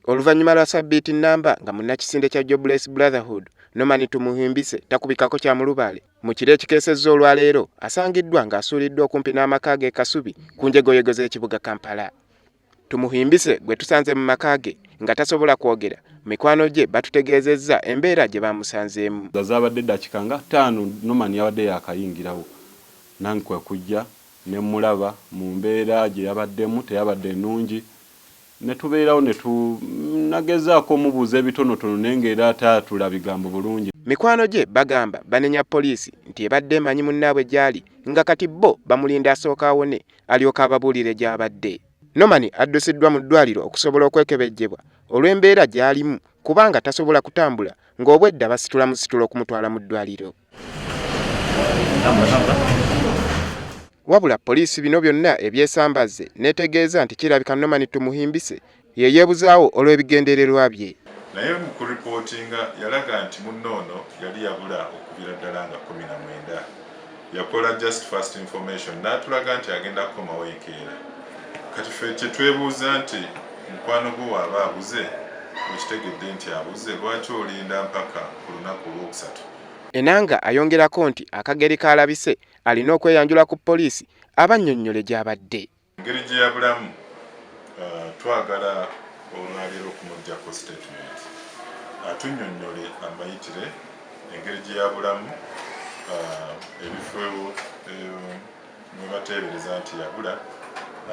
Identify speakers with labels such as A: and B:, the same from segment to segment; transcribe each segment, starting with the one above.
A: Oluvannyuma lwa ssabbiiti nnamba nga munnakisinde kya Jobless Brotherhood, Norman Tumuhimbise takubikako kya mulubaale, mu kiro ekikeesezza olwaleero asangiddwa ng'asuuliddwa okumpi n'amaka ge e Kasubi ku njegoyego z'ekibuga Kampala. Tumuhimbise gwe tusanze mu maka ge nga tasobola kwogera, mikwano gye batutegeezezza embeera gye baamusanzeemu.
B: Zaabadde eddakiika nga ttaano Norman yabadde yaakayingirawo nange kwe kujja ne mmulaba mu mbeera gye yabaddemu teyabadde nnungi Ne tubeerawo ne tu, nagezaako omubuuza ebitonotono naye ng'era taatula bigambo bulungi.
A: Mikwano gye bagamba banenya poliisi nti ebadde emanyi munnaabwe gy'ali nga kati bo bamulinda asooke awone alyoke ababuulire gy'abadde. Norman addusiddwa mu ddwaaliro okusobola okwekebejjebwa olw'embeera gy'alimu kubanga tasobola kutambula ng'obwedda basitula musitula okumutwala mu ddwaaliro. Wabula poliisi bino byonna ebyesambazze n'etegeeza nti kirabika Norman Tumuhimbise ye yeebuzaawo olw'ebigendererwa bye.
C: Naye mu kuripootinga yalaga nti munne ono yali yabula okuvira ddala nga 19. Yakola just first information n'atulaga nti agenda kukomawo enkeera. Kati ffe kye twebuuza nti mukwano gwo waaba abuze okitegedde nti abuze lwaki olinda mpaka ku lunaku olwokusatu?
A: Enanga ayongerako nti akageri k'alabise alina okweyanjula ku poliisi abannyonnyole gy'abadde.
C: Engeri gye yabulamu twagala olwaleero okumuggyako sitatimenti atunnyonnyole amayitire engeri gye yabulamu, ebifo mwe bateebereza nti yabula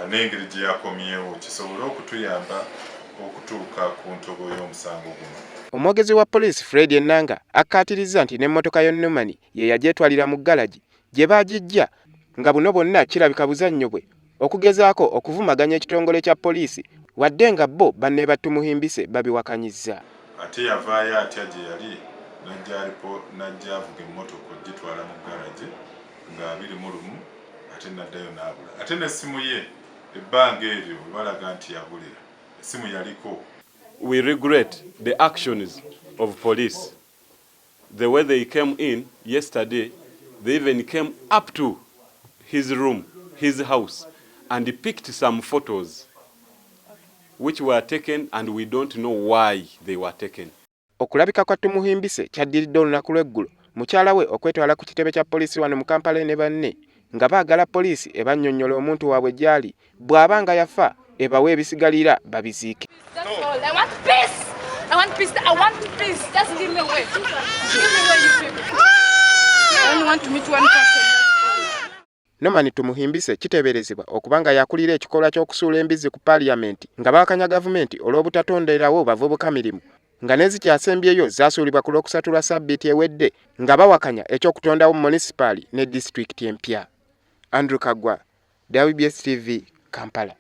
C: n'engeri gye yakomyewo kisobole okutuyamba okutuuka ku ntobo y'omusango guno.
A: Omwogezi wa poliisi Fred Enanga akkaatirizza nti n'emmotoka ya Norman ye yagyetwalira mu ggalagi gye baagiggya nga buno bwonna kirabika buzannyo bwe okugezaako okuvumaganya ekitongole kya poliisi wadde nga bo banne ba Tumuhimbise babiwakanyizza.
C: Ate yavaayo atya gye yali n'ajja avuga emmotoka okugitwala mu ggaragi nga 21 ate n'addayo n'abula ate n'essimu ye ebbanga eryo we balaga nti yabulira essimu yaliko.
B: We regret the actions of police the way they came in yesterday they even came up to his room his house and picked some photos which were taken and we don't know why they were taken.
A: Okulabika kwa Tumuhimbise kyaddiridde olunaku lw'eggulo mukyala we okwetwala ku kitebe kya poliisi wano mu Kampala ne banne nga baagala poliisi ebannyonnyola omuntu waabwe gy'ali bw'aba nga yafa ebawe ebisigalira babiziike. Norman Tumuhimbise kiteeberezebwa okuba nga y'akulira ekikolwa ky'okusuula embizzi ku Paaliyamenti nga bawakanya gavumenti olw'obutatonderawo bavubuka mirimu nga n'ezikyasembyeyo zaasuulibwa ku Lwokusatu lwa ssabbiiti ewedde nga bawakanya eky'okutondawo munisipaali ne disitulikiti empya. Andrew Kaggwa, WBS TV, Kampala.